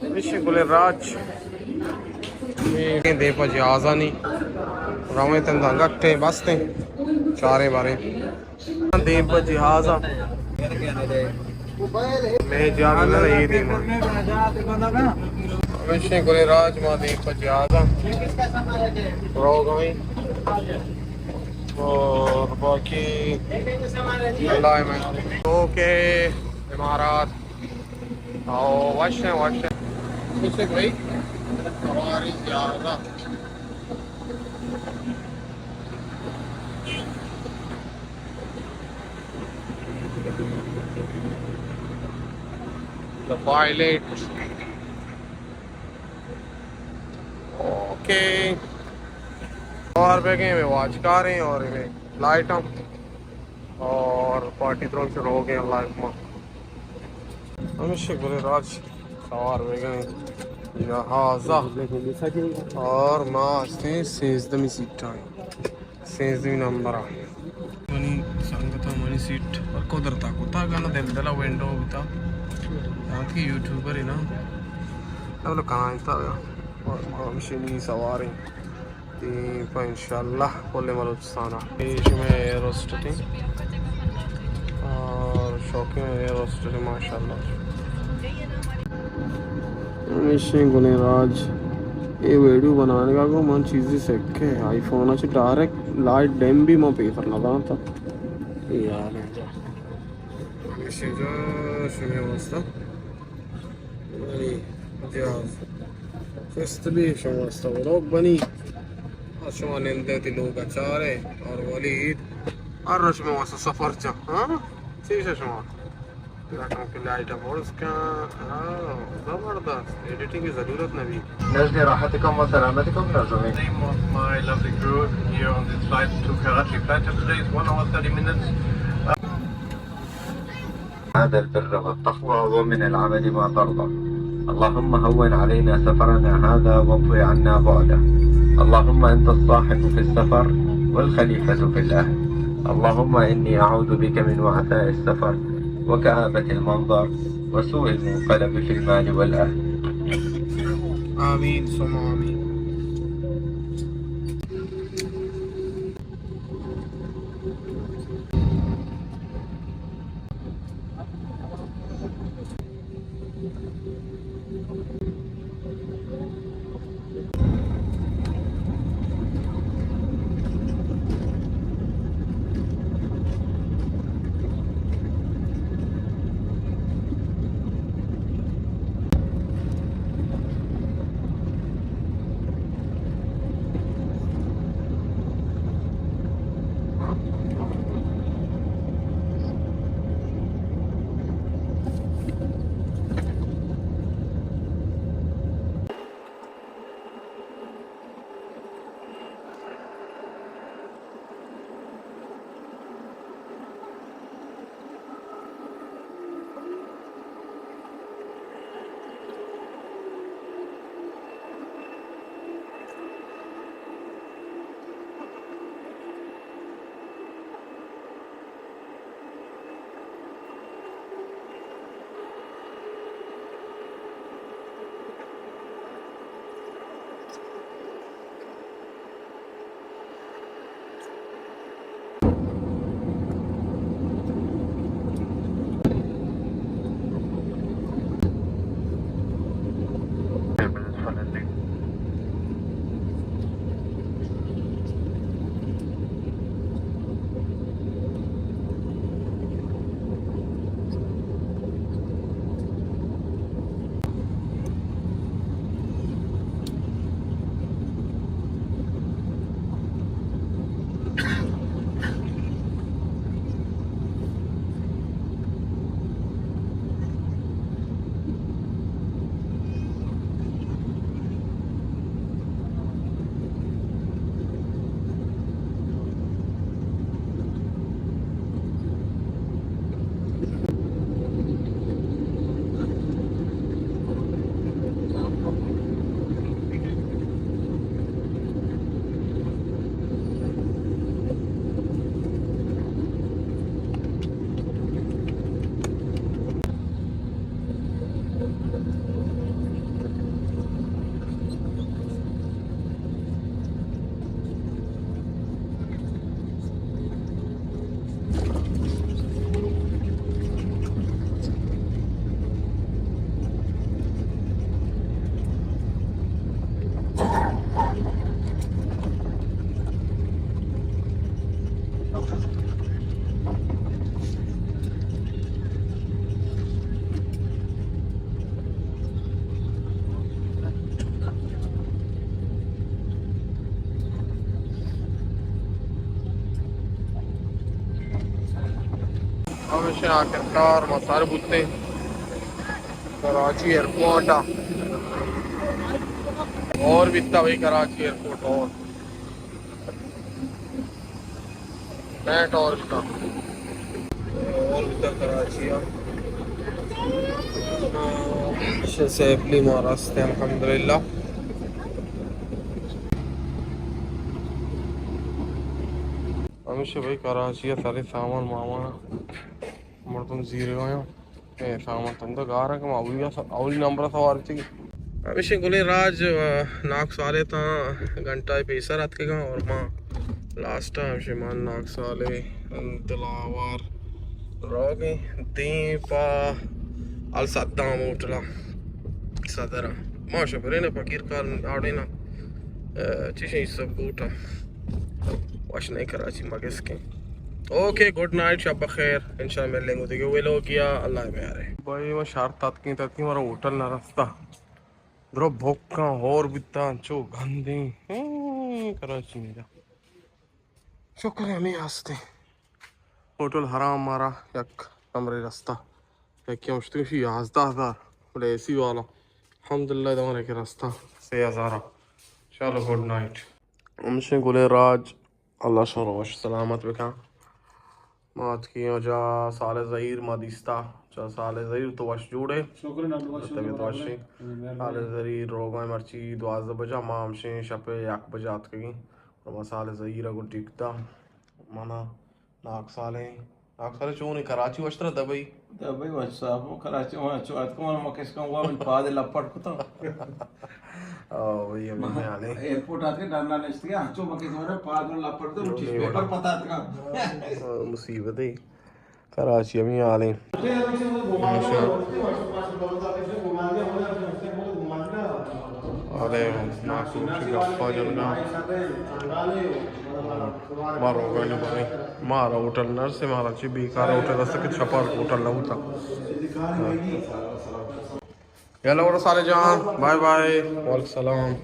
ایشی گلیں راج۔ اے دیم پہ جہازانی۔ رویں تن داں گٹیں بستیں۔ چاریں باریں۔ دیم پہ جہازا۔ میں جہاز نہ اے دیم۔ ایشی گلیں راج ما دیم پہ جہازا۔ روگ ایں۔ اور باقی اللہ میں۔ اوکے۔ امارات۔ او، وش ایں، وش ایں۔ وش ایں بھائی۔ ہماری زیارت۔ The pilot۔ اوکے۔ اور بیگیں میں واچ کاریں اور میں لائٹ ہم۔ اور پارٹی ترون شروع ہو گئے، اللہ حکمہ۔ ہمیشہ گلیں راج سوار ہوئے گئے جہازا۔ اور ما ہستیں سیزدہمی سیٹ آئیں، سیزدہمی نمبر آ۔ منی سنگتا منی سیٹ پر قدرتا کتا گانا دل دلا ونڈو بتا۔ یہاں کی یوٹیوبر ہے نا۔ اب لو کہاں تا۔ اور ما ہمشی نی سواریں۔ تئی پہ انشاءاللہ کل بلوچستان ءَ۔ اے شمئے ایئر ہوسٹس اِنت اور شوقیں ایئر ہوسٹس اِنت ماشاءاللہ۔ ہمیشیں گلیں راج۔ اے ویڈیو بنانگا گوں من چیزے سکے، آئی فون ءَ چہ ڈائریکٹ لائٹ ڈیم بھی من پیپر نہ داں تا۔ اے حال اِنت۔ ہمیشیں جو شمئے واسطہ۔ منی جہاز۔ چست بی شما واسطہ وروک بنی۔ اور شما نندے تی لوگ اچارے اور ولید۔ ہر روز شما واسطہ سفر چا۔ ہاں؟ چیز ہے شما۔ لائٹوں کی لائٹ بولس کا۔ ہاں، زبردست۔ ایڈیٹنگ کی ضرورت نہ بھی۔ نزل راحتكم وسلامتكم نرجو منكم. Name of my lovely crew here on this flight to Karachi. Flight time today is one hour thirty minutes. هذا البر والتقوى ومن العمل ما ترضى. اللهم هون علينا سفرنا هذا واطوي عنا بعده. اللهم أنت الصاحب في السفر والخليفة في الأهل. اللهم إني أعوذ بك من وعثاء السفر وكآبة المنظر وسوء المنقلب في المال والأهل. آمين ثم آمين. ہمیشہ آخرکار ما سر بوتیں کراچی ایئرپورٹ ءَ۔ ہور بیتا بھائی کراچی ایئرپورٹ، ہور نیٹ ہور بیتا، ہور بیتا کراچی ءَ۔ ہمیشہ سیفلی ما رستیں الحمدللہ۔ ہمیشہ بھائی کراچی ءَ سارے سامان مامان مردم زیرگ ءَ اَنت۔ اے سامان تندا گار اَنت کہ ما اولی، اولی نمبر ءَ سوار بیتگ۔ ہمیشہ گلیں راج، آ، ناکو سالے تاں گھنٹہ پیسر اتکگ اَنت اور ما لاسٹ ءَ ہمیشہ ما ناکو سالے دلاور روگ ءَ ایں دیم پہ الصدام ہوٹل ءَ صدر ءَ۔ ما شپرین فقیر کار آڑینا، آ، چیشیں سب گوٹا وش نہیں کراچی مگس کے۔ اوکے، گڈ نائٹ، شب بخیر، انشاءاللہ ملیں گے دیگہ ویلوگ ءَ، اللہ میارے۔ بھائی، ما شہر تتکیں، تتکیں، مارا ہوٹل نہ رستا۔ درو بھوکاں ہور بیتاں، چو گندیں۔ ہوں، کراچی میرا۔ شکر ہے ہمیں ہستے۔ ہوٹل حرام مارا یک کمرے رستا۔ یکی ہم شتگشی یازدہ ہزار، بلے اے سی والا۔ الحمدللہ، دمرے کہ رستا سے ہزار۔ چلو، گڈ نائٹ۔ ہمشیں گلیں راج، اللہ شما وش سلامت بکن۔ ما اتکیں واجہ صالح ظہیر ما دیستا۔ چا صالح ظہیر، تو وش جوڑے؟ شکر اللہ، شکر طبیعت وش ہے؟ مہربانی۔ صالح ظہیر روگائیں مرچی دوازدہ بجہ، ما ہمشیں شپ یک بجہ اتکگیں۔ اور ما صالح ظہیر ءَ گوں ٹکٹ دا۔ منا ناکو سالیں۔ ناکو سالیں چون ہے؟ کراچی وشتر دبئی؟ دبئی وش صاحب، کراچی ما چو اتکوں، ما کس کم ہوا، من پاد لپٹ کتا۔ او بھائی، ہمیں ما خیال ہے۔ ایئرپورٹ آتے ڈنڈا نشتگے، ہنچو مکے زورے پاد لپٹ دے، چیز پیپر پتا اتکا۔ مصیبت ہے۔ کراچی ہمیں حال ہیں۔ ارے، ناکو چی گپا جنگا۔ ما روگا نہ باریں۔ مارا ہوٹل نہ رسے، مارا چی بیکار ہوٹل است کہ چپار ہوٹل نہ ہوتا۔ یلا ورا صالح جان، بائے بائے، وعلیکم السلام۔